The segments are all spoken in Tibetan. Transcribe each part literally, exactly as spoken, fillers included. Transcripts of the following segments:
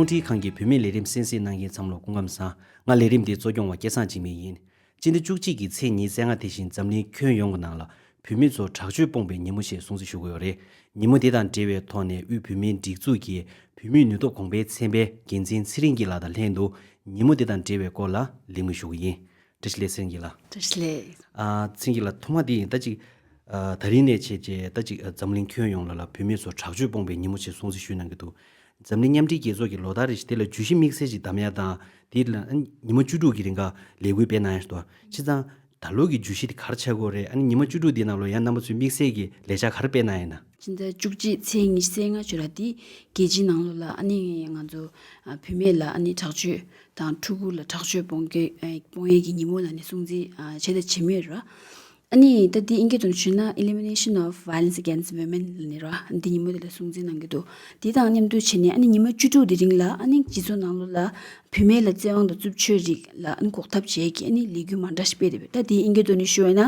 མཉམ་འབྲེལ་ཁང་གི་བུད་མེད་ལས་རིམ་གསན་གཟིགས་གནང་མཁན་ཚང་མ་ལ་སྐུ་ཁམས་བཟང་། ང་ལས་རིམ་འདིའི་གཙོ་སྐྱོང་བ་སྐལ་བཟང་འཇིགས་མེད་ཡིན། སྤྱི་ཟླ་བཅུ་གཅིག་གི་ཚེས་ཉི་ཤུ་རྩ་ལྔ་དེ་བཞིན་འཛམ་གླིང་ཁྱོན་ཡོངས་ཀྱི་ནང་ལ་བུད་མེད་ཚོར་དྲག་སྤྱོད་སྤོང་བའི་ཉིན་མོ་ཞེས་སྲུང་བརྩི་ཞུ་གི་ཡོད་རེད། ཉིན་མོ་དེ་དང་འབྲེལ་བའི་ཐོག་ནས་དབུས་བོད་མིའི་སྒྲིག་འཛུགས་ཀྱི་བུད་མེད་ནུས་སྟོབས་གོང་འཕེལ་ཚན་པའི་འགན་འཛིན་ཚེ་རིང་སྐྱིད་ལགས་དང་ལྷན་དུ་ཉིན་མོ་དེ་དང་འབྲེལ་བའི་སྐོར་ལ་གླེང་མོལ་ཞུ་གི་ཡིན། བཀྲ་ཤིས་བདེ་ལེགས་ཚེ་རིང་སྐྱིད་ལགས། བཀྲ་ཤིས་བདེ་ལེགས། ཨ། ཚེ་རིང་སྐྱིད་ལགས། ཐོག་མ་དེ་ཡིན། ད་ཅིག་ཨ། ད་རིང་ནས་བྱས་རྗེས་ད་ཅིག་ཨ། འཛམ་གླིང་ཁྱོན་ཡོངས་ལ་ལ་བུད་མེད་ཚོར་དྲག་སྤྱོད་སྤོང་བའི་ཉིན་མོ་ཞེས་སྲུང་བརྩི་ཞུས་གནང་གི་འདུག་འཛམ་གླིང་མཉམ་འབྲེལ་རྒྱལ་ཚོགས་ཀྱིས་ལོ་ལྟར་རེ་བཞིན་དེ་ལ་བརྗོད་གཞི་དམིགས་བསལ་ཞིག་བདམས་ཡ་དང་། དེ་ལ་ཨ་ཉི་མ་བཅུ་དྲུག་གི་རིང་ག་ལས་འགུལ་སྤེལ་གནང་ཡ་ཞིག་འདུག་བྱས་ཙང་ད་ལོ་གི་བརྗོད་གཞི་དེ་ག་རེ་ཆགས་ཀྱི་ཡོད་རེད། ཨ་ནི་ཉི་མ་བཅུ་དྲུག་དེའི་ནང་ལོ་ཡང་རྣམ་པ་ཚོས་དམིགས་བསལ་གྱི་ལས་འཆར་ག་རེ་སྤེལ་གནང་ཡོད་ན། སྤྱི་ཟླ་བཅུ་གཅིག་ཚེས་ཉི་ཤུ་རྩ་ལྔ་ཞོར་ལ་དེ་རྒྱལ་སྤྱིའི་ནང་ལོགས་ལ་ཨ་ནི་ང་ཚོ་ཨ། བུད་མེད་ལ་ཨ་ནི་དྲག་སྤྱོད་དང་ཕྲུ་གུ་ལ་དྲག་སྤྱོད་སྤོང་གི་ཨ། སྤོང་ཡས་ཀྱི་ཉིན་མོ་ལ་ནི་སྲུང་བརྩི་ཨ། བྱས་དང་བྱེད་མུས་རེད། ཨ་ནི་ད་དེ་ཨིན་སྐད་དུ་ཞུས་ན་Elimination of Violence Against Women ལབ་ནི་རེད། ཨ་ནི་དེ་ཉིན་མོ་དེ་ལ་སྲུང་བརྩི་གནང་གི་འདུག་དེ་དང་མཉམ་དུ་བྱས་ནས་ཨ་ནི་ཉི་མ་བཅུ་དྲུག་དེ་རིང་ལ་ཨ་ནི་སྤྱི་ཚོགས་ནང་ལོགས་ལ་བུད་མེད་ལ་བཙན་དབང་དང་རྩུབ་སྤྱོད་རིགས་ལ་ཨ་ནི་འགོག་ཐབས་བྱེད་ཀྱི་ཨ་ནི་ལས་འགུལ་མ་འདྲ་ཞིག་སྤེལ་བསྡད་པས། ད་དེ་ཨིན་སྐད་དུ་ནི་ཞུ་བ་ཡིན་ན་ཨ་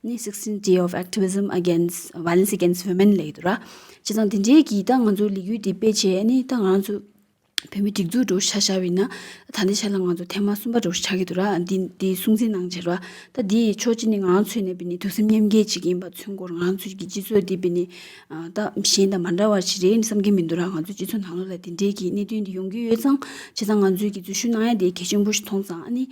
ནི་Sixteenth Day of Activism Against Violence Against Women ལབ་ཀྱི་འདུག་ར། བྱས་ཙང་དེ་འདྲའི་གི་ད་ང་ཚོ་ལས་འགུལ་དེ་སྤེལ་བྱས་ཨ་ནི་ད་ང་ཚོ་བོད་མི་སྒྲིག་འཛུགས་འདྲ་བོ་ཆ་བཞག་པ་ཡིན་ན་ད་ལྟའི་ཆ་ལ་ང་ཚོ་ཐེངས་མ་གསུམ་པ་འདྲ་བོ་ཆགས་ཀྱི་འདུག་ར། འདི་འདི་སྲུང་བརྩི་གནང་བྱས་ར། ད་འདི་ཕྱོགས་གཅིག་ནས་ང་ཚོས་ནས་བི་ནི་ཐུགས་སེམས་མཉམ་སྐྱེད་ཅིག་ཡིན་པ་མཚོན་སྐོར་ང་ཚོའི་གི་སྤྱི་ཚོགས་འདི་བི་ནི་ད་གཞན་དང་མ་འདྲ་བ་ཞིག་རེད་བསམ་གྱི་མི་འདུག་ར། ང་ཚོའི་སྤྱི་ཚོགས་ནང་ལོགས་ལ་དེ་འདྲའི་གི་གནད་དོན་འདི་ཡོང་གི་ཡོད་ཙང་། བྱས་ཙང་ང་ཚོའི་གི་འཛུལ་ཞུགས་གནང་ཡ་དེ་གལ་ཆེན་པོ་ཞིག་མཐོང་ཙང་། ཨ་ནི་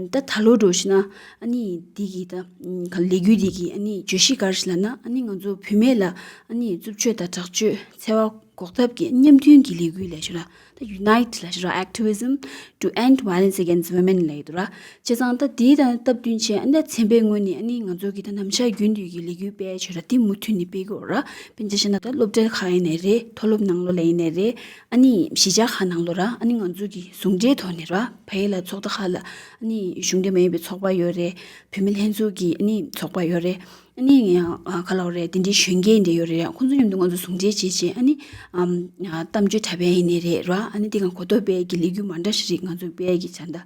ད་ད་ལོ་འདྲ་བོ་ཞིག་ན་ཨ་ནི་འདི་གི་ད་ལས་འགུལ་འདི་གི་ཨ་ནི་བརྗོད་གཞི་ག་རེ་ཞིག་ལབ་ན་ཨ་ནི་ང་ཚོ་བུད་མེད་ལ་ཨ་ནི་རྩུབ་སྤྱོད་དང་དྲག་སྤྱོད་འཚེ་བ་འགོག་ཐབས་ཀྱི་མཉམ་མཐུན་གྱི་ལས་འགུལ་ལབ་ཞུ་ར། ད་Unite ལབ་ཞུ་ར། Activism to End Violence Against Women ལབ་ཡོད་ར། བྱས་ཙང་ད་དེ་དང་སྟབས་བསྟུན་བྱས་ཨ་ནི་ཚན་པའི་ངོས་ནས་ཨ་ནི་ང་ཚོ་གི་ད་ནམ་ཞག་རྒྱུན་དུ་གི་ལས་འགུལ་སྤེལ་ཞུ་ར། དེ་མུ་མཐུད་ནས་སྤེལ་གི་ཡོད་ར། དཔེར་ན་ཆ་བཞག་ན་ད་སློབ་གྲྭ་ཁག་ཡིན་ནའི་རེད། མཐོ་སློབ་ནང་ལོགས་ལ་ཡིན་ནའི་རེད། ཨ་ནི་གཞིས་ཆགས་ཁག་ནང་ལོགས་ར། ཨ་ནི་ང་ཚོ་གི་ཟུང་འབྲེལ་ཐོག་ནས་ར། ཕ་གི་ལ་ཚོགས་སྡེ་ཁག་ལ་ཨ་ནི་གཞུང་འབྲེལ་མ་ཡིན་པའི་ཚོགས་པ་ཡོད་རེད། བུད་མེད་ལྷན་ཚོགས་ཀྱི་ཨ་ནི་ཚོགས་པ་ཡོད་རེད། ཨ་ནི་ཡང་ཨ་ག་ལབ་དགོས་རེད། དེ་འདྲའི་གཞོན་སྐྱེས་འདྲ་ཡོད་རེད། ཁོང་ཚོ་མཉམ་དུ་ང་ཚོ་ཟུང་འབྲེལ་བྱས་བྱས་ཨ་ནི་ཨམ་ཨ་གཏམ་བརྗོད་འཁྲབ་པ་ཡིན་ནའི་རེད་ར། ཨ་ནི་དེ་གང་གོ་རྟོགས་སྤེལ་གྱི་ལས་འགུལ་མ་འདྲ་ཞིག་རིགས་ང་ཚོ་སྤེལ་གྱི་ཆ་ད་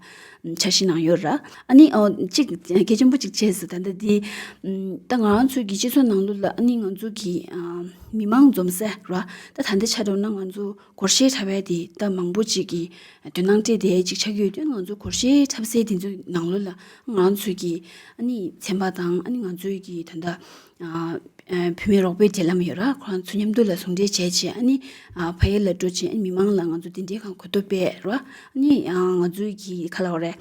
འཆར་གཞི་ནང་ཡོད་ར། ཨ་ནི་ཨོ་གཅིག་གལ་ཆེན་པོ་གཅིག་བྱས་སོང་། ད་ལྟ་འདི་ཨམ་ད་ང་ཚོ་གི་སྤྱི་ཚོགས་ནང་ལོགས་ལ་ཨ་ནི་ང་ཚོ་གི་ཨ་མི་མང་འཛོམས་ས་ར། ད་ད་ལྟ་ཆ་འདྲ་ན་ང་ཚོ་སྒོར་གཞས་འཁྲབ་པ་དེ་ད་མང་པོ་ཅིག་གིས་དོ་སྣང་སྤྲད་བསྡད་ཅིག་ཆགས་ཀྱི་ཡོད་དུས། ང་ཚོ་སྒོར་གཞས་འཁྲབ་སའི་དེ་ཚོའི་ནང་ལོགས་ལ་ང་ཚོ་གི་ཨ་ནི་ཚན་པ་དང་ཨ་ནི་ང་ཚོའི་གི་ད་ལྟ་ཨ་ཨ་བུད་མེད་རོགས་པའི་འབྲེལ་ལམ་ཡོད་ར། ཁོ་རང་ཚོ་མཉམ་དུ་ལ་ཟུང་འབྲེལ་བྱས་བྱས་ཨ་ནི་ཨ་ཕ་གི་ལ་འགྲོ་བྱས་ཨ་ནི་མི་མང་ལ་ང་ཚོ་དེ་འདྲའི་གང་གོ་རྟོགས་སྤེལ་ར། ཨ་ནི་ཨ་ང་ཚོའི་གི་ག་ལབ་དགོས་རེད།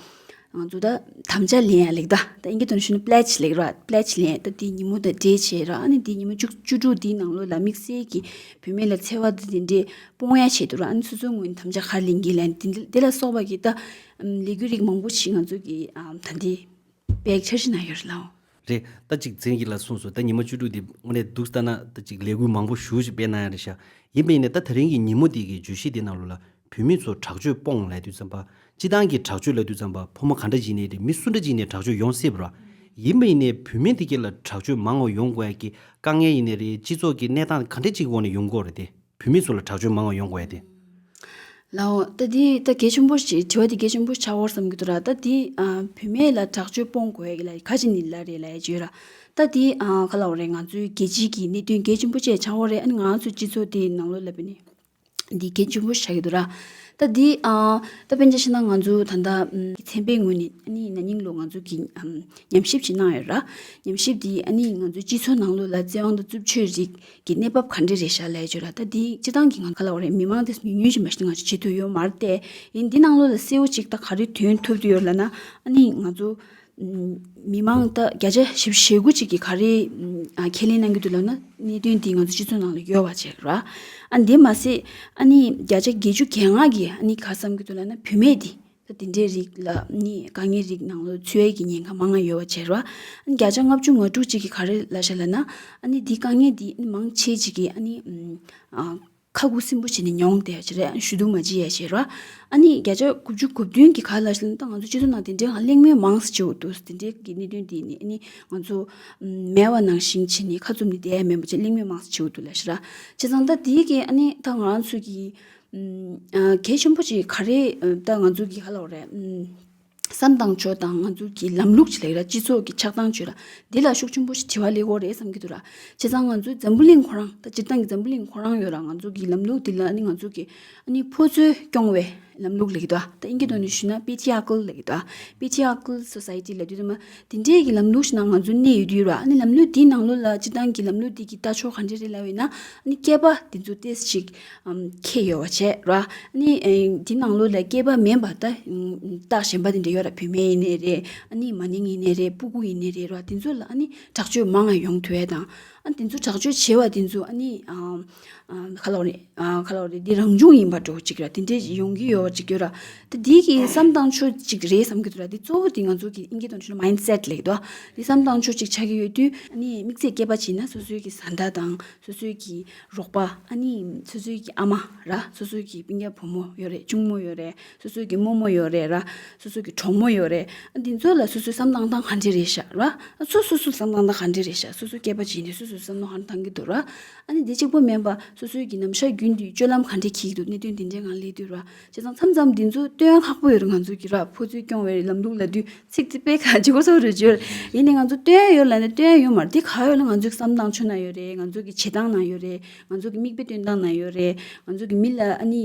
ང་ཚོ་ད་དམ་བཅའ་ལེན་ཡ་ལེགས་ད། ད་ཨིན་སྐད་དུ་ཞུ་ན་pledge ལེགས་ར། pledge ལེན་ད་དེ་ཉིན་མོ་དང་འབྲེལ་བྱས་ར། ཨ་ནི་དེ་ཉིན་མོ་བཅུ་བཅུ་དྲུག་དེའི་ནང་ལོགས་ལ་དམིགས་བསལ་གྱི་བུད་མེད་ལ་འཚེ་བ་དེ་དེ་འདྲའི་སྤོང་ཡ་ཆེད་དུ་ར། ཨ་ནི་སོ་སོའི་ངོས་ནས་དམ་བཅའ་ག་རེ་ལེན་གྱི་ལན་དེ་འདི་དེ་ལ་སོགས་པ་གི་ད་ལས་འགུལ་རིགས་མང་པོ་ཞིག་ང་ཚོ་གི་ད་འདི་པའི་འཆར་གཞི་ནང་ཡོད་རེད་ལགས། རེད། ད་ཅིག་ཚེ་རིང་སྐྱིད་ལགས་གསུངས་སོང་། ད་ཉི་མ་བཅུ་དྲུག་འདི་དངོས་གནས་སྡུག་ལྟ་ན་ད་ཅིག་ལས་འགུལ་མང་པོ་ཞེ་ཅིག་སྤེལ་གནང་ཡ་རེད་ཤག་ཡིན་པ་ཡིན་ནའི་ད་ད་རིང་གི་ཉིན་མོ་འདི་གི་བརྗོད་གཞི་འདི་ནང་ལོགས་ལ་བུད་མེད་ཚོ་དྲག་སྤྱོད་སྤོང་ལབ་དུས་ཙམ་པ། སྤྱིར་བཏང་གི་དྲག་སྤྱོད་ལབ་དུས་ཙམ་པ་ཕོ་མོ་ག་འདྲ་ཅིག་ཡིན་ནའི་རེད། མི་སུ་འདྲ་ཅིག་ཡིན་ནའི་དྲག་སྤྱོད་ཡོང་སྲིད་པ་རེད། ཡིན་པ་ཡིན་ནའི་བུད་མེད་འདི་ག་ལ་དྲག་སྤྱོད་མང་བ་ཡོང་དགོས་ཡ་གི་དཀའ་ངལ་ཡིན་ནའི་རེད། སྤྱི་ཚོགས་ཀྱི་གནས་སྟངས་ག་འདྲ་ཅིག་འོག་ནས་ཡོང་གི་ཡོད་རེད་དེ། བུད་མེད་ཚོ་ལ་དྲག་སྤྱོད་མང་བ་ཡོང་དགོས་ཡ་དེ། ལགས་འོ། ད་འདི་ད་གལ་ཆེན་པོ་ཞིག་དྲི་བ་འདི་གལ་ཆེན་པོ་ཆགས་ཡོད་བསམ་གྱི་འདུག་ར། ད་འདི་ཨ་བུད་མེད་ལ་དྲག་སྤྱོད་སྤོང་དགོས་ཡ་གི་ལ་ག་ཅིག་ནི་ལ་རེད་ལབ་ཡ་ཅིག་ཡོད་ར། ད་འདི་ཨ་ག་ལབ་དགོས་རེད། ང་ཚོའི་རྒྱལ་སྤྱིའི་གི་གནད་དོན་གལ་ཆེན་པོ་བཅས་ཆགས་ཡོད་རེད། ཨ་ནི་ང་ཚོའི་སྤྱི་ཚོགས་འདིའི་ནང་ལོགས་ལ་བུད་མེད་འདི་གལ་ཆེན་པོ་ཆགས་ཀྱི་འདུག་ར། ད་འདི་ཨ་ད་དཔེར་ན་ཆ་བཞག་ན་ང་ཚོ་ད་ལྟ་ཨམ་ཚན་པའི་ངོས་ནས་ཨ་ནི་ན་ནིང་ལོ་ང་ཚོ་གི་ཨམ་ཉམས་ཞིབ་ཅིག་གནང་ཡོད་ར། ཉམས་ཞིབ་འདི་ཨ་ནི་ང་ཚོའི་སྤྱི་ཚོགས་ནང་ལོགས་ལ་བཙན་དབང་དང་རྩུབ་སྤྱོད་རིགས་ཀྱི་གནས་བབ་ག་འདྲ་རེད་ཤག་ལབ་ཡ་ཅིག་ཡོད་ར། ད་འདི་སྤྱིར་བཏང་གི་ང་ག་ལབ་དགོས་རེད། མི་མང་དེ་ཚོ་ཉུང་ཉུང་ཅིག་མ་གཏོགས་ང་ཚོ་བྱེད་ཐུབ་ཡོད་མ་རེད་དེ། ཡིན་འདི་ནང་ལོགས་ལ་གསལ་བོ་ཅིག་ད་ག་རེ་ཐོན་ཐུབ་ཀྱི་ཡོད་ལབ་ན། ཨ་ནི་ང་ཚོ་ཨམ་མི་མང་ད་བརྒྱ་ཆ་བཞི་བཅུ་ཞེ་དགུ་ཅིག་གིས་ག་རེ་ཨམ་ཨ་ཁས་ལེན་གནང་གི་འདུག་ལབ་ན། གནད་དོན་འདི་ང་ཚོ་སྤྱི་ཚོགས་ནང་ལ་ཡོད་པ་བྱས་ར། ཨ་འདི་མ་ཟད་ཨ་ནི་བརྒྱ་ཆ་བརྒྱད་ཅུ་གྱ་ལྔ་གིས་ཨ་ནི་ག་བསམ་གྱི་འདུག་ལབ་ན། བུད་མེད་འདི་ད་དེ་འདྲའི་རིགས་ལ་ནི་དཀའ་ངལ་རིགས་ནང་ལོགས་ཚུད་ཡས་ཀྱི་ཉེན་ཁ་མང་ང་ཡོད་པ་བྱས་ར། ཨ་ནི་བརྒྱ་ཆ་ལྔ་བཅུ་ང་དྲུག་ཅིག་གིས་ག་རེ་ལབ་ཤག་ལབ་ན། ཨ་ནི་འདི་དཀའ་ངལ་འདི་ཨ་ནི་མང་ཆེ་ཅིག་གིས་ཨ་ནི་ཨམ་ཨ་ཁ་ཁུ་སིམ་པོ་བྱས་ནས་མྱོང་བསྡད་ཡ་ཅིག་རེད། ཨ་ནི་ཞུ་གཏུག་མ་བྱེད་ཡ་བྱས་ར། ཨ་ནི་བརྒྱ་ཆ་དགུ་བཅུ་གོ་བདུན་གྱིས་ག་རེ་ལབ་ཤག་ལབ་ན། ད་ང་ཚོ་སྤྱི་ཚོགས་ནང་དེ་འདྲའི་གང་གླེང་མོལ་མང་ཙམ་བྱེད་དགོས་འདུག་དེ་འདྲའི་གི་གནད་དོན་འདི་ནི་ཨ་ནི་ང་ཚོ་ཨམ་མེད་པ་ནང་བཞིན་བྱས་ནས་ཁ་བཙུམ་ནས་བསྡད་ཡ་མེད་པ་བྱས། གླེང་མོལ་མང་ཙམ་བྱེད་དགོས་འདུག་ལབ་ཤག་ར། བྱས་ཙང་ད་དེའི་གི་ཨ་ནི་ད་ང་རང་ཚོ་གི་ཨམ་ཨ་གལ་ཆེན་པོ་ཅིག་ག་རེ་ཨ་ད་ང་ཚོ་གི་ག་ལབ་དགོས་རེད། ཨམ་ བསམ་བཏང་ཕྱོགས་དང་ང་ཚོ་གི་ལམ་ལུགས་ཅིག་ལ་ཡོད་ར། སྤྱི་ཚོགས་ཀྱི་ཆགས་སྟངས་ཅིག་ཡོད་ར། འདི་ལ་ཤུགས་ཆེན་པོ་ཞིག་དྲི་བ་སླེབས་ཀྱི་ཡོད་རེད་བསམ་གྱི་འདུག་ར། བྱས་ཙང་ང་ཚོའི་འཛམ་བུ་གླིང་ཁོ་རང་ད་སྤྱིར་བཏང་གི་འཛམ་བུ་གླིང་ཁོ་རང་ཡོད་ར། ང་ཚོ་གི་ལམ་ལུགས་འདི་ལ་ཨ་ནི་ང་ཚོ་གི་ཨ་ནི་ཕོ་ཚོས་སྐྱོང་བའི་ལམ་ལུགས་ལབ་ཀྱི་འདུག་ཨ། ད་ཨིན་སྐད་ཐོག་ནས་ཞུས་ན་པེ་ཊི་ཡར་ཀལ་ལབ་ཀྱི་འདུག་ཨ། པེ་ཊི་ཡར་ཀལ་སོ་སའི་ཊི་ལབ་དུས་ཙམ་པ་དེ་འདྲའི་གི་ལམ་ལུགས་ཤིག་ནང་ང་ཚོ་གནས་ཡོད་དུས་ར། ཨ་ནི་ལམ་ལུགས་འདིའི་ནང་ལོགས་ལ་སྤྱིར་བཏང་གི་ལམ་ལུགས་འདི་གི་ལྟ་ཕྱོགས་ག་འདྲ་རེད་ལབ་ཡིན་ན། ཨ་ནི་སྐྱེས་པ་དེ་ཚོ་ཏོག་ཙམ་ཅིག་ཨམ་ཁྱད་ཡོད་པ་བྱས་ར། ཨ་ནི་ཨེ་འདི་ནང་ལོགས་ལ་སྐྱེས་པ་མིན་པ་ད་ཨམ་རྟགས་གཞན་པ་དེ་འདྲ་ཡོད་ར། བུད་མེད་ཡིན་ནའི་རེད། ཨ་ནི་མ་ནིང་ཡིན་ནའི་རེད། སྤུ་གུ་ཡིན་ནའི་རེད་ར། དེ་ཚོ་ལ་ཨ་ནི་དྲག་སྤྱོད་མང་ང་ཡོང་ཐུབ་ཡ་དང་། ཨ་དེ་ཚོ་དྲག་སྤྱོད་བྱེད་པ་དེ་ཚོ་ཨ་ནི་ཨམ་ཨམ་ག་ལབ་རེད། ཨ་ག་ལབ་རེད། འདི་རང་བྱུང་ཡིན་པ་འདྲ་བོ་ཅིག་ར། དེ་འདྲས་ཡོང་གི་ཡོད་པ་ཅིག་ཡོད་ར། ད་འདི་གི་བསམ་བཏང་ཕྱོགས་ཅིག་རེད་བསམ་གྱི་འདུག་ར། འདི་གཙོ་བོ་འདི་ང་ཚོ་གི་ཨིན་སྐད་ཐོག་ནས་མའིན་སེཊ་ལབ་ཀྱི་འདུག་ཨ། འདི་བསམ་བཏང་ཕྱོགས་ཅིག་ཆགས་ཀྱི་ཡོད་དུས། ཨ་ནི་དམིགས་བསལ་སྐྱེས་པ་བྱས་ན་སོ་སོའི་གི་བཟའ་ཟླ་དང་སོ་སོའི་གི་རོགས་པ། ཨ་ནི་སོ་སོའི་གི་ཨ་མ་ར། སོ་སོའི་གི་སྤུན་ཀྱག་བུ་མོ་ཡོད་རེད། གཅུང་མོ་ཡོད་རེད། སོ་སོའི་གི་རྨོ་མོ་ཡོད་རེད་ར། སོ་སོའི་གི་གྲོགས་མོ་ཡོད་རེད། ཨ་འདི་ཚོ་ལ་སོ་སོའི་བསམ་བཏང་སྟངས་ག་འདྲ་རེད་ཤག་ར། ཨ་སོ་སོ་སོ་བསམ་བཏང་སྟངས་ག་འདྲ་རེད་ཤག་སོ་སོ་སྐྱེས་པ་བྱས་ནས་སོ་སོའི་བསམ་བློ་ག་འདྲ་བཏང་གི་འདུག་ར། ཨ་ནི་འདི་གཅིག་པོ་མིན་པ་སོ་སོའི་གི་ནམ་ཞག་རྒྱུན་དུ་སྤྱོད་ལམ་ག་འདྲ་འཁྱེར་གྱི་འདུག་གནད་དོན་འདི་འདྲའི་ངང་སླེབས་དུས་ར། བྱས་ཙང་མཚམས་མཚམས་འདི་ཚོ་སྟོན་ཡ་ཁག་པོ་ཡོད་རེད། ང་ཚོ་གི་ར་ཕོ་ཚོས་སྐྱོང་བའི་ལམ་ལུགས་ལབ་དུས་ཚིག་དེ་དཔེ་ཁ་ལྗིད་ཁོག་ཚ་པོ་རེད་བརྗོད། ཡིན་ནའི་ང་ཚོ་སྟོན་ཡ་ཡོད་ལབ་ནས་སྟོན་ཡ་ཡོད་མ་རེད། དེ་ག་ཡོད་ལ་ང་ཚོའི་བསམ་སྟངས་ཕྱོགས་ན་ཡོད་རེད། ང་ཚོ་གི་བྱེད་སྟངས་ན་ཡོད་རེད། ང་ཚོ་གི་མིག་དཔེ་སྟོན་སྟངས་ན་ཡོད་རེད། ང་ཚོ་གི་མི་ལ་ཨ་ནི་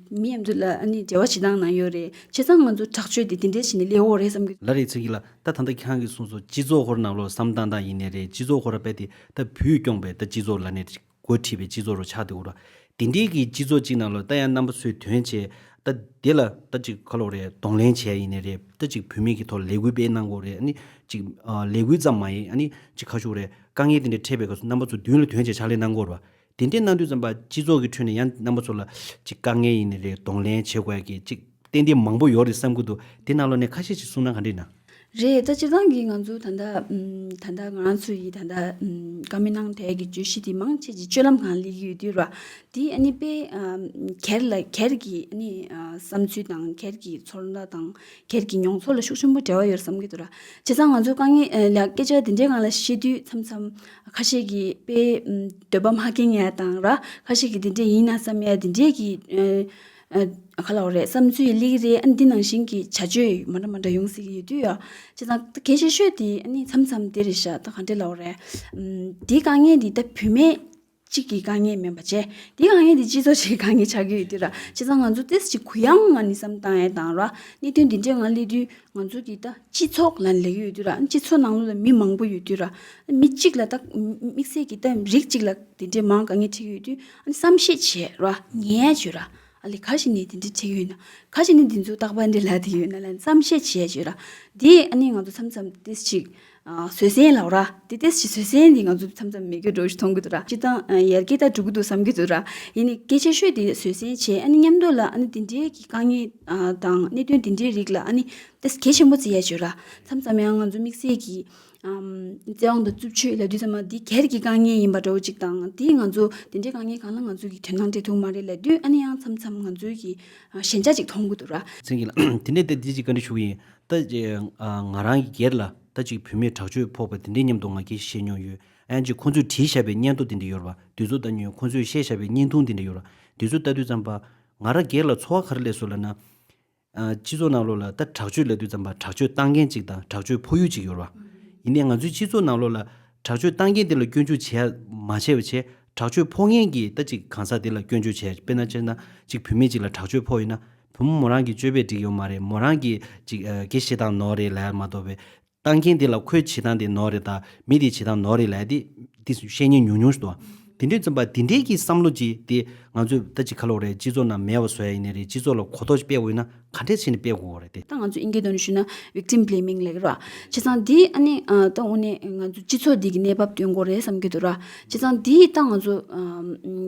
མི་ཡ་ཚོ་ལ་ཨ་ནི་འབྲེལ་བ་བྱེད་སྟངས་ན་ཡོད་རེད། བྱས་ཙང་ང་ཚོ་དྲག་སྤྱོད་དེ་དེ་འདྲའི་བྱས་ནས་སླེབས་ཡོད་རེད་བསམ་གི། ལ་རེད་ཚེ་གི་ལ། ད་ད་ལྟ་ཁྱེད་རང་གིས་གསུངས་སོང་། སྤྱི་ཚོགས་ཧོར་ནང་ལོགས་བསམ་བཏང་སྟངས་ཡིན་ནའི་རེད། སྤྱི་ཚོགས་ཧོར་ར་པས་དེ་ད་བུས་སྐྱོང་བའི་ད་སྤྱི་ཚོགས་ལབ་ནས་འགོ་ཁྲིད་པའི་སྤྱི་ཚོགས་རུ་ཆགས་འདུག་ར། དེ་འདྲའི་གི་སྤྱི་ཚོགས་གཅིག་ནང་ལོགས་ད་ཡང་རྣམ་པ་ཚོས་དོན་བྱས། ད་དེ་ལ་ད་ཅིག་ག་ལབ་རེད། གདོང་ལེན་བྱས་ཡིན་ནའི་རེད། ད་ཅིག་བུད་མེད་ཀྱི་ཐོག་ལས་འགུལ་སྤེལ་གནང་དགོས་རེད། ཨ་ནི་ཅིག་ཨ་ལས་འགུལ་ཙམ་མ་ཡིན། ཨ་ནི་ཅིག་ཁ་ཤུགས་རེད། དཀའ་ངལ་དེ་འདྲ་འཕྲད་པའི་སྐབས་སུ་རྣམ་པ་ཚོ་མདུན་ལ་དོན་བྱས་ཕྱག་ལས་གནང་དགོས་རེད་བ། དེ་འདྲའི་གནང་དུས་ཙམ་པ་སྤྱི་ཚོགས་ཀྱི་ཁྲོད་ནས་ཡང་རྣམ་པ་ཚོ་ལ་ཅིག་དཀའ་ངལ་ཡིན་ནའི་རེད། གདོང་ལེན་བྱེད་དགོས་ཡ་གི་ཅིག་ཏན་ཏན་མང་པོ་ཡོད་རེད་བསམ་གྱི་འདུག་དེ་ནང་ལོགས་ནས་ཁ་ཤས་ཅིག་གསུང་ན་ག་འདྲ་ཡིན་ན། རེད། ད་སྤྱིར་བཏང་གི་ང་ཚོ་ད་ལྟ་ཨམ་ད་ལྟ་ང་རང་ཚོ་ཡི་ད་ལྟ་ཨམ་བཀའ་མོལ་གནང་བསྡད་ཀྱི་བརྗོད་གཞི་དེ་མང་ཆེ་ཅིག་སྤྱོད་ལམ་སྒང་སླེབས་ཀྱི་ཡོད་དུས་ར། དེ་ཨ་ནི་དཔེ་ཨམ་སྒེར་ལ་སྒེར་གྱི་ཨ་ནི་ཨ་བསམ་ཚུལ་དང་སྒེར་གྱི་ཚོར་སྣང་དང་སྒེར་གྱི་མྱོང་ཚོར་ལ་ཤུགས་ཆེན་པོ་འབྲེལ་བ་ཡོད་བསམ་གྱི་འདུག་ར། བྱས་ཙང་ང་ཚོ་དཀའ་ངལ་ཨ་ལ་སྐད་ཆ་དེ་འདྲའི་སྒང་ལ་བཤད་དུས་མཚམས་མཚམས་ཁ་ཤས་ཀྱིས་དཔེ་ཨམ་འདོད་པ་མ་ཁེངས་ཡ་དང་ར། ཁ་ཤས་ཀྱིས་དེ་འདྲས་ཡིན་ན་བསམ་ཡ་དེ་འདྲས་ཀྱི་ཨ་ཨ་ག་ལབ་རེད། བསམ་ཚུལ་སླེབས་ཀྱི་རེད། ཨ་འདི་ནང་བཞིན་གྱི་བྱ་སྤྱོད་མ་འདྲ་མ་འདྲ་ཡོང་སྲིད་ཀྱི་ཡོད་དུས་ཡ། བྱས་ཙང་ད་གལ་ཆེ་ཤོས་དེ་ཨ་ནི་མཚམས་མཚམས་དེ་རེད་ཤག་ད་ག་འདྲས་ལབ་རེད། ཨམ་འདི་དཀའ་ངལ་འདི་ད་བུད་མེད་གཅིག་གི་དཀའ་ངལ་མིན་པ་བྱས། འདི་དཀའ་ངལ་འདི་སྤྱི་ཚོགས་ཀྱི་དཀའ་ངལ་ཆགས་ཀྱི་ཡོད་དུས་ར། བྱས་ཙང་ང་ཚོ་ཏོག་ཙམ་ཅིག་གུ་ཡངས་ངང་ནས་བསམ་བཏང་ཡ་དང་ར། གནད་དོན་འདི་འདྲའི་ངང་སླེབས་དུས་ང་ཚོ་གི་ད་སྤྱི་ཚོགས་ལབ་ནས་ལབ་ཀྱི་ཡོད་དུས་ར། སྤྱི་ཚོགས་ནང་ལོགས་ལ་མི་མང་པོ་ཡོད་དུས་ར། མི་གཅིག་ལ་ད་དམིགས་བསལ་གྱི་ད་རིགས་གཅིག་ལ་དེ་འདྲའི་མང་དཀའ་ངལ་འཕྲད་ཀྱི་ཡོད་དུས་ཨ་ནི་བསམ་ཤེས་བྱས་ར། ཉན་ཡ་བྱོས་ར། ཨ་ལས་ག་ཞིག་ནས་དེ་འདྲ་བྱེད་ཀྱི་ཡོད་ན། ག་ཞིག་ནས་འདི་ཚོ་རྟག་པར་འདི་ལབ་བསྡད་ཀྱི་ཡོད་ན་ལབ་བསམ་ཤེས་བྱས་བྱས་ར། དེ་ཨ་ནི་ང་ཚོ་མཚམས་མཚམས་ཏོག་ཙམ་ཅིག་ཨ་བཟོད་བསྲན་ལབ་ར། དེ་ཏོག་ཙམ་བཟོད་བསྲན་འདི་ང་ཚོ་མཚམས་མཚམས་མེད་དགོས་འགྲོ་ཞིག་མཐོང་གི་འདུག་ར། སྤྱིར་བཏང་ཨ་ཡར་རྒྱས་ད་འགྲོ་གི་འདུག་བསམ་གྱི་འདུག་ར། ཡིན་ནའི་གལ་ཆེ་ཤོས་དེ་བཟོད་བསྲན་བྱས། ཨ་ནི་མཉམ་དུ་ལ་ཨ་ནི་དེ་འདྲའི་གི་དཀའ་ངལ་ཨ་དང་གནད་དོན་དེ་འདྲའི་རིགས་ལ་ཨ་ནི་ཏོག་ཙམ་གལ་ཆེན་པོ་བརྩི་ཡ་བྱོས་ར། མཚམས་མཚམས་ཡང་ང་ཚོ་དམིགས་བསལ་གྱི་ཨམ་བཙན་དབང་དང་རྩུབ་སྤྱོད་ལབ་དུས་ཙམ་པ་འདི་སྒེར་གྱི་དཀའ་ངལ་ཡིན་པ་འདྲ་བོ་ཅིག་དང་། འདིས་ང་ཚོ་དེ་འདྲའི་དཀའ་ངལ་གང་ལ་ང་ཚོ་གི་དོ་སྣང་སྤྲད་ཐུབ་མ་རེད་ལབ་དུས་ཨ་ནི་ཡང་མཚམས་མཚམས་ང་ཚོའི་གི་ཨ་ཞན་ཆ་ཅིག་མཐོང་གི་འདུག་ར། མཚན་གྱི་ལ་དེ་འདྲའི་དེ་འདི་ཅིག་བཀའ་འདྲི་ཞུ་གི་ཡིན། ད་ཅི་ཨ་ང་རང་གི་སྒེར་ལ་ད་ཅིག་བུད་མེད་དྲག་སྤྱོད་ཕོག་པ་དེ་འདྲའི་མཉམ་དུ་ང་གིས་བཤད་མྱོང་ཡོད། ཨ་ཡང་ཅིག་ཁོང་ཚོས་བྲིས་བཞག་པའི་སྙན་ཐོ་དེ་འདྲ་ཡོད་ར་བ། དུས་ཚོད་ལྟ་མྱོང་། ཁོང་ཚོས་བཤད་བཞག་པའི་བརྙན་ཐུང་དེ་འདྲ་ཡོད་ར། དུས་ཚོད་ལྟ་དུས་ཙམ་པ་ང་རང་སྒེར་ལ་ཚོར་བ་ག་རེ་སླེབས་སོང་ལབ་ན། ཨ་སྤྱི་ཚོགས་ནང་ལོགས་ལ་ད་དྲག་སྤྱོད་ལབ་དུས་ཙམ་པ་དྲག་སྤྱོད་བཏང་མཁན་ཅིག་དང་དྲག་སྤྱོད་ཕོག་ཡུལ་ཅིག་ཡོད་རེད་བ། ཡིན་ནའི་ང་ཚོའི་སྤྱི་ཚོགས་ནང་ལོགས་ལ་དྲག་སྤྱོད་བཏང་མཁན་དེ་ལ་སྐྱོན་བརྗོད་བྱས་མ་བྱས་པ་བྱས། དྲག་སྤྱོད་ཕོག་མཁན་གྱིས་ད་ཅིག་གང་ཟག་དེ་ལ་སྐྱོན་བརྗོད་བྱས། དཔེར་ན་བྱས་ན་ཅིག་བུད་མེད་ཅིག་ལ་དྲག་སྤྱོད་ཕོག་ཡོད་ན། བུ་མོ་མོ་རང་གི་སྤྱོད་པས་འགྲིག་ཡོད་མ་རེད། མོ་རང་གིས་ཅིག་ཨ་སྐད་བཤད་སྟངས་ནོར་རེད་ལབ་ཡ་མ་གཏོགས་པའི། བཏང་མཁན་དེ་ལ་ཁོའི་བྱེད་སྟངས་དེ་ནོར་རེད་ད། མི་དེའི་བྱེད་སྟངས་ནོར་རེད་ལབ་ཡ་དེ། དེ་བཤད་མཁན་ཉུང་ཉུང་ཞིག་འདུག་དེ་འདྲའི་ཙམ་པ་དེ་འདྲའི་གི་བསམ་བློ་ཅིག་དེ་ང་ཚོས་ད་ཅིག་ག་ལབ་དགོས་རེད། སྤྱི་ཚོགས་ནང་མེད་པ་བཟོ་ཡ་ཡིན་ནའི་རེད། སྤྱི་ཚོགས་ལ་གོ་རྟོགས་ཅིག་སྤེལ་དགོས་ཡིན་ན་ག་འདྲས་བྱས་ནས་སྤེལ་དགོས་རེད་དེ། ད་ང་ཚོ་ཨིན་སྐད་ཐོག་ནས་ཞུས་ན་victim blaming ལབ་ཀྱི་རེད་བ། བྱས་ཙང་འདི་ཨ་ནི་ཨ་ད་དངོས་གནས་ང་ཚོ་སྤྱི་ཚོགས་འདི་གི་གནས་བབ་སྟོན་དགོས་རེད་བསམ་གྱི་འདུག་ར། བྱས་ཙང་འདི་ད་ང་ཚོ་ཨ་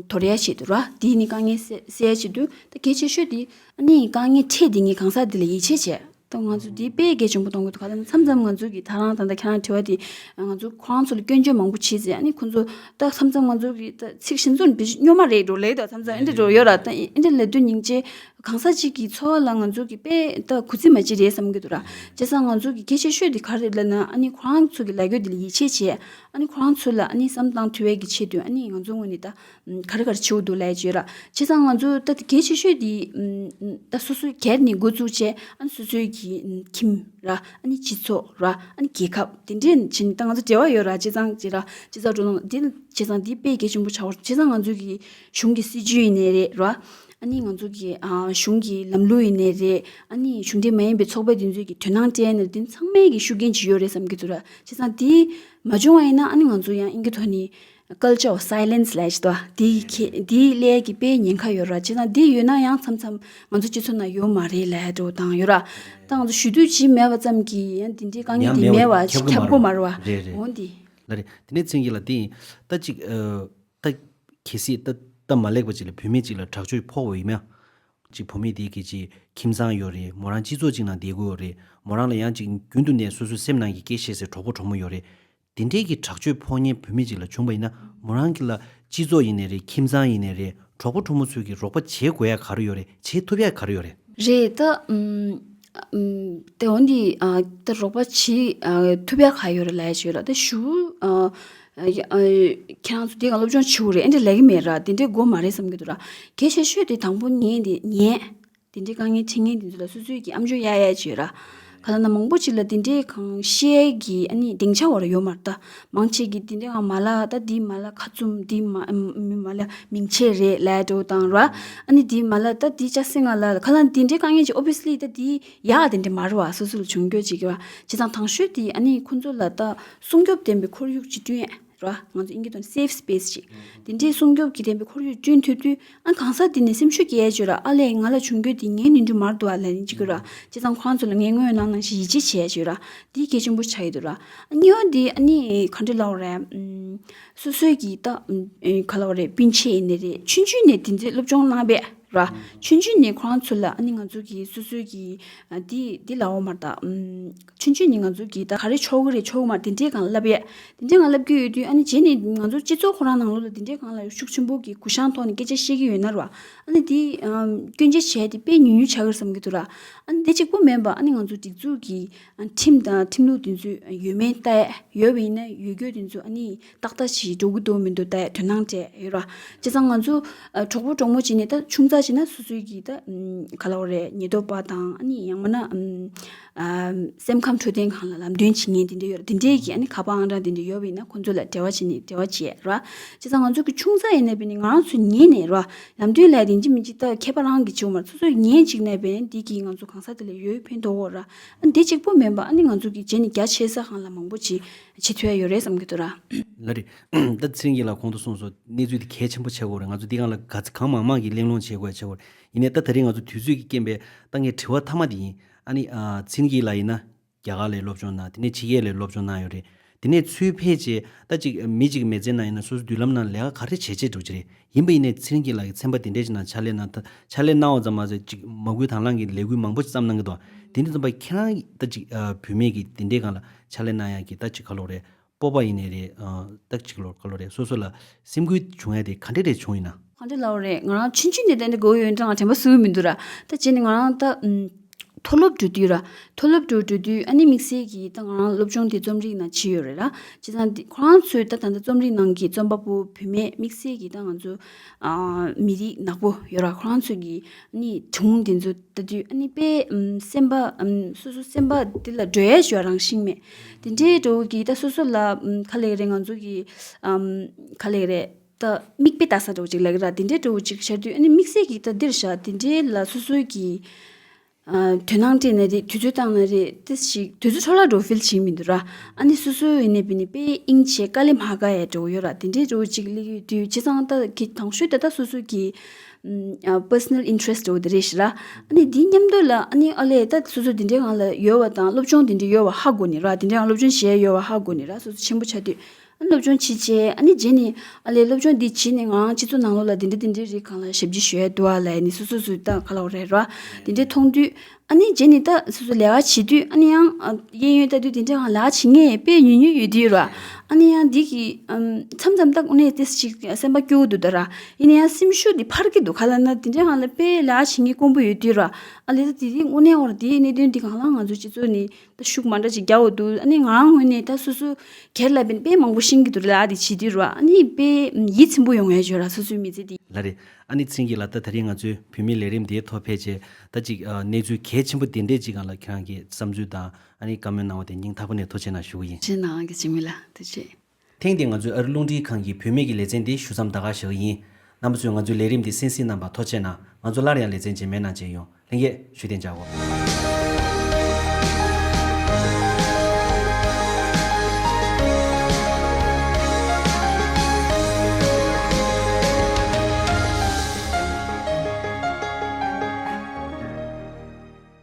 དོར་ཡ་ཆེད་དུ་ར། འདི་ནི་དཀའ་ངལ་སེལ་སེལ་ཡ་ཆེད་དུ་ད་གལ་ཆེ་ཤོས་འདི་ཨ་ནི་དཀའ་ངལ་འཕྲད་འདི་ངས་གང་ཟག་འདི་ལ་ཡིད་ཆེས་བྱས། ད་ང་ཚོ་འདི་དཔེ་གལ་ཆེན་པོ་མཐོང་གི་འདུག་ག་ད་མཚམས་མཚམས་ང་ཚོ་གི་ད་རང་ད་ལྟ་ཁྱེད་རང་དྲི་བ་དེ་ང་ཚོ་ཁོ་རང་ཚོ་ལ་སྐྱོན་བརྗོད་མང་པོ་བྱས་ཟེར། ཨ་ནི་ཁོ་ཚོ་ད་མཚམས་མཚམས་ང་ཚོ་གི་ད་ཚིག་གཞན་ཚོ་སྨྱོན་མ་རེད་འགྲོ་ལེ། ད་མཚམས་མཚམས་ཨེ་འདྲ་འགྲོ་ཡོད་ར། ད་ཨེ་འདྲ་ལབ་དུས་སྙིང་རྗེ་ གང་ཟག་གཅིག་གི་འཚོ་བ་ལ་ང་ཚོ་གི་དཔེ་ད་གུས་བརྩི་མ་བྱེད་རེད་བསམ་གྱི་འདུག་ར། བྱས་ཙང་ང་ཚོ་གི་གལ་ཆེ་ཤོས་དེ་ག་རེ་རེད་ལབ་ན། ཨ་ནི་ཁོ་རང་ཚོ་གི་ལབ་རྒྱུ་དེ་ལ་ཡིད་ཆེས་བྱས། ཨ་ནི་ཁོ་རང་ཚོ་ལ་ཨ་ནི་བསམ་བློ་བཏང་ཐུབ་ཡས་ཀྱི་ཆེད་དུ་ཨ་ནི་ང་ཚོ་ངོས་ནས་ད་ག་རེ་ག་རེ་བྱེད་དགོས་འདུག་ལབ་ཡས་ཅིག་ཡོད་ར། བྱས་ཙང་ང་ཚོ་ད་གལ་ཆེ་ཤོས་དེ་ད་སོ་སོའི་སྒེར་ནས་འགོ་བཙུགས་བྱས། ཨ་ནི་སོ་སོའི་གི་ཁྱིམ་ར། ཨ་ནི་སྤྱི་ཚོགས་ར། ཨ་ནི་རྒྱལ་ཁབ་དེ་འདྲས་བྱས་ནས་ད་ང་ཚོ་འབྲེལ་བ་ཡོད་ར། བྱས་ཙང་ཅིག་ར། བྱས་ཙང་འགྲོ་ན་འདི་བྱས་ཙང་འདི་དཔེ་གལ་ཆེན་པོ་ཆགས་པ་རེད། བྱས་ཙང་ང་ཚོ་གི་གཞུང་གི་སྲིད་ཇུས་ཡིན་ནའི་རེད་ར། ཨ་ནི་ང་ཚོ་གི་ཨ་གཞུང་གི་ལམ་ལུགས་ཡིན་ནའི་རེད། ཨ་ནི་གཞུང་འབྲེལ་མ་ཡིན་པའི་ཚོགས་པ་དེ་ཚོ་གི་དོ་སྣང་སྤྲད་ནས་དེ་ཚང་མའི་གི་ཤུགས་རྐྱེན་ཅིག་ཡོད་རེད་བསམ་གྱི་འདུག་ར། བྱས་ཙང་དེ་མ་བྱུང་བ་ཡིན་ན་ཨ་ནི་ང་ཚོ་ཡང་དབྱིན་སྐད་ཐོག་ནས་culture of silence ལབ་ཡས་ཅིག་འདུག་དེ་གི་དེ་སླེབས་ཀྱི་དཔེ་ཉེན་ཁ་ཡོད་ར། བྱས་ཙང་དེ་ཡོད་ན་ཡང་མཚམས་མཚམས་ང་ཚོ་སྤྱི་ཚོགས་ནང་ཡོད་མ་རེད་ལབ་འགྲོ་སྟངས་ཡོད་ར། ད་ང་ཚོ་ཞུ་དུས་ཅིག་མེད་པ་ཙམ་གྱིས་ཡང་དེ་འདྲའི་དཀའ་ངལ་ཡང་དེ་མེད་མེད་པ་པ་ཁྱབ་ཁྱབ་གི་མ་གོ་མ་རེད་བ། རེད་རེད། འོན་ཏེ། ལ་རེད། དེ་ནས་ཚིང་གི་ལ་དེ་ཡིན། ད་ཅིག་ཨ། ད་གལ་སྲིད་ད་ད་མ་ལེགས་པ་ཅིག་ལ་བུད་མེད་ཅིག་ལ་དྲག་སྤྱོད་ཕོག་པ་ཡིན་ན། ཅིག་བུད་མེད་དེ་གི་ཅིག་ཁྱིམ་ཚང་ཡོད་རེད། མོ་རང་སྤྱི་ཚོགས་ཅིག་ནང་བསྡད་དགོས་ཡོད་རེད། མོ་རང་ལ་ཡང་ཅིག་རྒྱུན་དུ་ནས་སོ་སོའི་སེམས་ནང་གི་སྐད་བཤད་སའི་གྲོགས་པོ་གྲོགས་མོ་ཡོད་རེད། དེ་འདྲའི་གི་དྲག་སྤྱོད་ཕོག་མཁན་བུད་མེད་ཅིག་ལ་བྱུང་བ་ཡིན་ན། མོ་རང་གི་ལ་སྤྱི་ཚོགས་ཡིན་ནའི་རེད། ཁྱིམ་ཚང་ཡིན་ནའི་རེད། གྲོགས་པོ་གྲོགས་མོ་ཚོས་ཀྱི་རོགས་པ་བྱེད་དགོས་ཡ་ག་རེ་ཡོད་རེད། བྱེད་ཐུབ་ཡ་ག་རེ་ཡོད་རེད། རེད་ད། ཨམ། ཨམ། དེ་འོན་ཏེ་ཨ་ད་རོགས་པ་བྱེད་ཨ་ཐུབ་ཡ་ག་ཡོད་རེད་ལབ་ཡ་ཅིག་ཡོད་ར། ད་ཞུ་ཨ་ཨ་ཨ་ཁྱེད་རང་ཚོ་དེ་ག་སློབ་སྦྱོང་བྱེད་དགོས་རེད། ཨེ་འདྲ་ལབ་ཀྱི་མེད་ར། དེ་འདྲའི་དགོས་མ་རེད་བསམ་གྱི་འདུག་ར། གལ་ཆེ་ཤོས་དེ་དང་པོ་ཉན་དེ་ཉན། དེ་འདྲའི་དཀའ་ངལ་འཕྲད་མཁན་དེ་ཚོ་ལ་སོ་སོའི་གི་ཨམ་ཅོག་གཡར་ཡ་ཅིག་ཡོད་ར། ག་ལ་ན་མང་པོ་ཅིག་ལ་དེ་འདྲའི་གང་བཤད་ཀྱི་ཨ་ནི་སྡིངས་ཆ་བར་ཡོད་མ་རེད་ད། མང་ཆེ་གི་དེ་འདྲའི་གང་མ་ལ་ད་དེའི་མ་ལ་ཁ་བཙུམ། དེའི་མ་མ་ལ་མིང་ཆད་རེད་ལབ་འགྲོ་དང་ར། ཨ་ནི་དེའི་མ་ལ་ད་དེའི་ལྕགས་སྲེག་ང་ལ་ག་ལ་ན་དེ་འདྲའི་དཀའ་ངལ་ཅིག་ཨོ་བི་ཡས་ལི་ད་དེའི་ཡག་དེ་འདྲ་མ་རེད་བ། སོ་སོ་ལ་བྱུང་རྒྱུ་ཅིག་གི་བ། བྱས་ཙང་དང་ཤོས་དེ་ཨ་ནི་ཁོ་ཚོ་ལ་ད་སྲུང་སྐྱོབ་ལྡན་པའི་ཁོར་ཡུག་ཅིག་བསྐྲུན་ཡས་ར། ང་ཚོ་དབྱིན་སྐད་ཐོག་ནས་སེབ་སི་པེ་སི་ཅིག་དེ་འདྲའི་སྲུང་སྐྱོབ་ཀྱི་ལྡན་པའི་ཁོར་ཡུག་བསྐྲུན་ཐུབ་དུས། ཨ་གང་ཟག་དེ་ནས་སེམས་ཤུགས་སྐྱེ་ཡས་ཅིག་ཡོད་ར། ཨ་ལས་ང་ལ་བྱུང་རྒྱུ་དེ་ངའི་ནོར་འཁྲུལ་མ་རེད་འདུག་ཨ་ལབ་ནས་ཅིག་གི་ར། བྱས་ཙང་ཁོ་རང་ཚོ་ལ་ངས་དངོས་ཡོད་སྣང་སྣང་ཞིག་ཡིད་ཆེས་བྱས་ཡས་ཅིག་ཡོད་ར། དེ་གལ་ཆེན་པོ་ཆགས་ཀྱི་འདུག་ར། ཨ་གཉིས་པ་དེ་ཨ་ནི་ག་འདྲ་ལབ་དགོས་རེད། ཨམ། སོ་སོའི་གི་ད་ཨམ། ཨེ་ག་ལབ་དགོས་རེད། སྤུན་མཆེད་ཡིན་ནའི་རེད། ཆུང་ཆུང་ནས་དེ་ཚོའི་སློབ་སྦྱོང་གནང་བས་ར། ཆུང་ཆུང་ནས་ཁོ་རང་ཚོ་ལ་ཨ་ནི་ང་ཚོ་གི་སོ་སོའི་གི་ཨ་དེ་དེ་ལབ་དགོས་མ་རེད་ད། ཨམ། ཆུང་ཆུང་ནས་ང་ཚོ་གིས་ད་ག་རེ་ཆོག་གི་རེད་ཆོག་གི་མ་རེད་དེ་འདྲའི་སྒང་ལབ་ཡས། དེ་འདྲའི་སྒང་ལབ་ཀྱི་ཡོད་དུས་ཨ་ནི་རྗེས་ནས་ང་ཚོ་སྤྱི་ཚོགས་ཁོ་རང་ནང་ལོགས་ལ་དེ་འདྲའི་སྒང་ལ་ཤུགས་ཆེན་པོ་གིས་གུ་བཤངས་ཐོག་ནས་སྐད་ཆ་བཤད་ཀྱི་ཡོད་ན་ར། ཨ་ནི་དེ་ཨམ། སྐྱོན་བརྗོད་བྱས་ཏེ་དཔེ་ཉུང་ཉུང་ཆགས་ཀྱི་རེད་བསམ་གྱི་འདུག་ར། ཨ་ནི་དེ་གཅིག་པོ་མིན་པ་ཨ་ནི་ང་ཚོ་སྒྲིག་འཛུགས་ཀྱི་ཨ་ཁྲིམས་དང་ཁྲིམས་ལུགས་དེ་ཚོ་ཡོད་མེད་ལྟ་ཡས། ཡོད་པ་ཡིན་ན་ཡོད་རྒྱུ་དེ་ཚོ་ཨ་ནི་ཏག་ཏག་ཅིག་འགྲོ་གི་འདུག་མི་འདུག་ལྟ་ཡས་དོ་སྣང་སྤྲད་ཡོད་ར། བྱས་ཙང་ང་ཚོ་ཨ་གྲོགས་པོ་གྲོགས་མོ་བྱས་ནས་ད་ཆུང་ཙག་བྱས་ན་སོ་སོའི་གི་ད་ཨམ། ག་ལབ་དགོས་རེད། ཉེན་རྟོག་པ་དང་ཨ་ནི་ཡང་མིན་ན་ཨམ། ཨ། སེམས་ཁམས་འཕྲོད་བསྟེན་ཁང་ལ་ལམ་སྟོན་བྱེད་མཁན་དེ་འདྲ་ཡོད་རེད། དེ་འདྲའི་གི་ཨ་ནི་ཁ་པར་ཨང་གྲངས་དེ་འདྲ་ཡོད་པ་ཡིན་ན་ཁོང་ཚོ་ལ་འབྲེལ་བ་བྱས་ནས་འབྲེལ་བ་བྱས་ར། བྱས་ཙང་ང་ཚོ་གི་ཆུང་ཙག་ཡིན་ནའི་བྱས་ནས་ང་རང་ཚོ་ཉན་ནས་ར། ལམ་སྟོན་ལབ་ཡས་དེ་ཡིན་གཅིག་མིན་གཅིག་ད་མཁས་པ་རང་གིས་བྱེད་དགོས་མ་རེད། སོ་སོས་ཉན་གཅིག་ནས་བྱས་ནས་འདི་གིས་ང་ཚོ་གང་ཟག་དེ་ལ་ཡོད་ཕན་ཐོགས་ཡོད་ར། ཨ་འདི་གཅིག་པོ་མིན་པ་ཨ་ནི་ང་ཚོ་གི་རྗེས་ནས་རྒྱ་ཆེ་ས་སྒང་ལ་མང་པོ་ཅིག་བྱེད་ཐུབ་ཡ་ཡོད་རེད་བསམ་གྱི་འདུག་ར། ལགས་རེད། ད་ཚེ་རིང་སྐྱིད་ལགས་གོང་དུ་གསུངས་སོང་། གནས་ཚུལ་འདི་གལ་ཆེན་པོ་ཆགས་ཀྱི་ཡོད་རེད། ང་ཚོ་འདི་སྒང་ལ་ག་ཚོད་གང་མང་མང་གིས་གླེང་སློང་བྱེད་དགོས་ཡ་ཆགས་ཀྱི་ཡོད་རེད། ཡིན་ནའི་ད་ད་རེས་ང་ཚོ་དུས་ཚོད་ཀྱི་རྐྱེན་པས་ད་ངའི་དྲི་བ་མཐའ་མ་འདི་ཡིན། ཨ་ནི་ཨ། ཚེ་རིང་སྐྱིད་ལགས་ཡིན་ན་རྒྱ་གར་ལ་སློབ་སྦྱོང་གནང་། དེ་ནས་ཕྱི་རྒྱལ་ལ་སློབ་སྦྱོང་གནང་ཡོད་རེད། དེ་ནས་ཚུར་ཕེབས་རྗེས་ད་ཅིག་མི་གཅིག་མི་ཚེ་ནང་ཡིན་ན་སོ་སོའི་མདུན་ལམ་ནང་ལས་ཀ་ག་རེ་བྱས་བྱས་འགྲོ་གི་རེད། ཡིན་པ་ཡིན་ནའི་ཚེ་རིང་སྐྱིད་ལགས་ཀྱི་ཚན་པ་དེ་འདྲས་ཅིག་ནང་ཕྱག་ལས་གནང་། ད་ཕྱག་ལས་གནང་བ་ཙམ་མ་ཟད་ཅིག་མ་བསྐུལ་དང་བླངས་ཀྱི་ལས་འགུལ་མང་པོ་ཞིག་བརྩམས་གནང་གི་འདུག་དེ་འདྲ་ཙམ་པ་ཁྱེད་རང་ད་ཅིག་ཨ། བུད་མེད་ཀྱི་དེ་འདྲས་སྒང་ལ་ཕྱག་ལས་གནང་ཡག་གི་ད་ཅིག་ག་ལབ་དགོས་རེད། སྤོབས་པ་ཡིན་ནའི་རེད། ཨ། ད་ཅིག་ལབ་ག་ལབ་དགོས་རེད། སོ་སོ་ལ་སེམས་འགུལ་བྱུང་ཡ་དེ་ག་འདྲས་རེ་བྱུང་ཡིན་ན། ག་འདྲས་ལབ་དགོས་རེད། ང་རང་ཆུང་ཆུང་ནས་ད་འདི་དགོས་ཡོད་འདྲ་ང་དྲན་པ་སུ་མི་འདུག་ར། ད་རྗེས་ནས་ང་རང་ད་ཨམ། མཐོ་སློབ་འགྲོ་དུས་ར། མཐོ་སློབ་འགྲོ་འགྲོ་དུས་ཨ་ནི་དམིགས་བསལ་གྱིས་ད་ང་རང་སློབ་སྦྱོང་དེ་རྩོམ་རིག་ནང་བྱས་ཡོད་རེད་ར། བྱས་ཙང་འདི་ཁོ་རང་ཚོའི་ད་ད་ལྟ་རྩོམ་རིག་ནང་གི་རྩོམ་པ་པོ་བུད་མེད་དམིགས་བསལ་གྱིས་ད་ང་ཚོ་ཨ། མི་རིགས་ནག་པོ་ཡོད་ར། ཁོ་རང་ཚོ་གི་ཨ་ནི་སྒྲུང་དེ་ཚོ་ལྟ་དུས་ཨ་ནི་དཔེ་ཨམ། སེམས་པ་ཨམ། སོ་སོ་སེམས་པ་དེ་ལ་འགྲོ་ཡས་ཞུ་བ་རང་བཞིན་མེད། དེ་འདྲའི་འགྲོ་གི་ད་སོ་སོ་ལ་ཨམ། ག་ལབ་རེད། ང་ཚོ་གི་ཨམ། ག་ལབ་རེད། ད་མིག་དཔེ་ལྟ་ས་འདྲ་བོ་ཅིག་ལབ་ཀྱི་ར། དེ་འདྲའི་འདྲ་བོ་ཅིག་ཤར་དུས་ཨ་ནི་དམིགས་བསལ་གྱིས་ད་འདིར་བཞག་དེ་འདྲའི་ལ་སོ་སོའི་གི་ཨ། དོ་སྣང་སྤྲད་ན་རེད། དུས་ཚོད་བཏང་ན་རེད། དེ་ཞིག་དུས་ཚོད་འཕྲོ་བརླག་འགྲོ་ཕིལ་བྱེད་མི་འདུག་ར། ཨ་ནི་སོ་སོ་ཡིན་ནའི་བྱས་ནས་དཔེ་དབྱིངས་ཆེ་དཀའ་ལས་མ་དཀའ་ཡ་འདྲ་བོ་ཡོད་ར། དེ་འདྲའི་འདྲ་བོ་ཅིག་སླེབས་ཡོད་དུས་བྱས་ཙང་ད་གི་དང་ཤོས་དེ་ད་སོ་སོ་གི་ཨ། personal interest འདྲ་བོ་དེ་རེད་ཤག་ར། ཨ་ནི་དེ་མཉམ་དུ་ལ་ཨ་ནི་ཨ་ལས་ད་སོ་སོ་དེ་འདྲའི་སྒང་ལ་ཡོད་པ་དང་སློབ་སྦྱོང་དེ་འདྲ་ཡོད་པ་ཧ་གོ་ནས་ར། དེ་འདྲའི་སྒང་སློབ་སྦྱོང་བྱས་ཡོད་པ་ཧ་གོ་ནས་ར། སོ་སོ་ཆེན་པོ་ཆགས་དུས། ཨ་ནི་སློབ་སྦྱོང་བྱེད་བྱས་ཨ་ནི་རྗེས་ནས་ཨ་ལས་སློབ་སྦྱོང་འདི་བྱས་ནས་ང་རང་སྤྱི་ཚོགས་ནང་ལོགས་ལ་འདི་འདྲ་འདི་འདྲའི་རིགས་སྒང་ལ་ཞབས་ཕྱི་ཞུ་ཡ་འདུག་ཨ་ལབ་ནས་སོ་སོ་སོ་ད་ག་ལབ་དགོས་རེད་ར། འདི་འདྲའི་མཐོང་དུས་ ཨ་ནི་རྗེས་ནས་ད་སོ་སོ་ལས་ཀ་བྱེད་དུས་ཨ་ནི་ཡང་ཨ་གཡས་གཡོན་ལྟ་དུས་དེ་འདྲའི་སྒང་ལས་ཀ་བྱེད་མཁན་དཔེ་ཉུང་ཉུང་ཡོད་དུས་ར། ཨ་ནི་ཡང་འདི་གི་ཨམ་མཚམས་མཚམས་ད་དངོས་གནས་ཏོག་ཙམ་ཅིག་སེམས་པ་སྐྱོ་བོ་འདུག་ད་ར། ཡིན་ན་ཡང་སེམས་ཤུགས་འདི་འཕར་གྱི་འདུག་ག་ལབ་ན་དེ་འདྲའི་སྒང་ལ་དཔེ་ལས་ཀ་བྱེད་མཁན་དཀོན་པོ་ཡོད་དུས་ར། ཨ་ལས་ད་དེ་དེ་དངོས་གནས་འོ་ར་དེའི་གནད་དོན་འདི་སྒང་ལ་ང་ཚོ་སྤྱི་ཚོགས་ནས་ད་ཤུགས་མ་འདྲ་ཅིག་རྒྱག་འོ་འདུག་ཨ་ནི་ང་རང་ངོས་ནས་ད་སོ་སོ་སྒེར་ལ་དཔེ་དཔེ་མང་པོ་ཤེས་ཀྱི་འདུག་ལས་ཀ་འདི་བྱེད་དུས་ར། ཨ་ནི་དཔེ་ཡིད་ཚིམ་པོ་ཡོང་ཡ་བརྗོད་ར་སོ་སོའི་མི་ཚེ་འདི། ལགས་རེད། ཨ་ནི་ཚེ་རིང་ལགས། ད་དེ་རིང་ང་ཚོའི་བུད་མེད་ལས་རིམ་འདིའི་ཐོག་ཕེབས་བྱས་ད་ཅིག་ཨ་གནས་ཚུལ་གལ་ཆེན་པོ་དེ་འདྲས་ཅིག་སྒང་ལ་ཁྱེད་རང་གི་བསམ་ཚུལ་དང་ཨ་ནི་བཀའ་མོལ་གནང་བ་དེ་སྙིང་ཐག་པ་ནས་ཐུགས་རྗེ་གནང་ཞུ་གི་ཡིན། ཐུགས་རྗེ་གནང་། ཨ་ཀེ་འཇིགས་མེད་ལགས། ཐུགས་རྗེ་ཆེ། ཐེངས་འདིའི་ང་ཚོའི་ཨ་རི་རླུང་འཕྲིན་ཁང་གི་བུད་མེད་ཀྱི་ལེ་ཚན་འདི་ཞུ་མཚམས་ད་ག་བཞག་གི་ཡིན། རྣམ་པ་ཚོས་ང་ཚོའི་ལས་རིམ་འདི་གསན་གཟིགས་གནང་བར་ཐུགས་རྗེ་གནང་། ང་ཚོ་སླར་ཡང་ལེ་ཚན་རྗེས་མའི་ནང་མཇལ་ཡོང་། ལྷན་རྒྱས་བཞུགས་གདན་འཇགས་དགོས།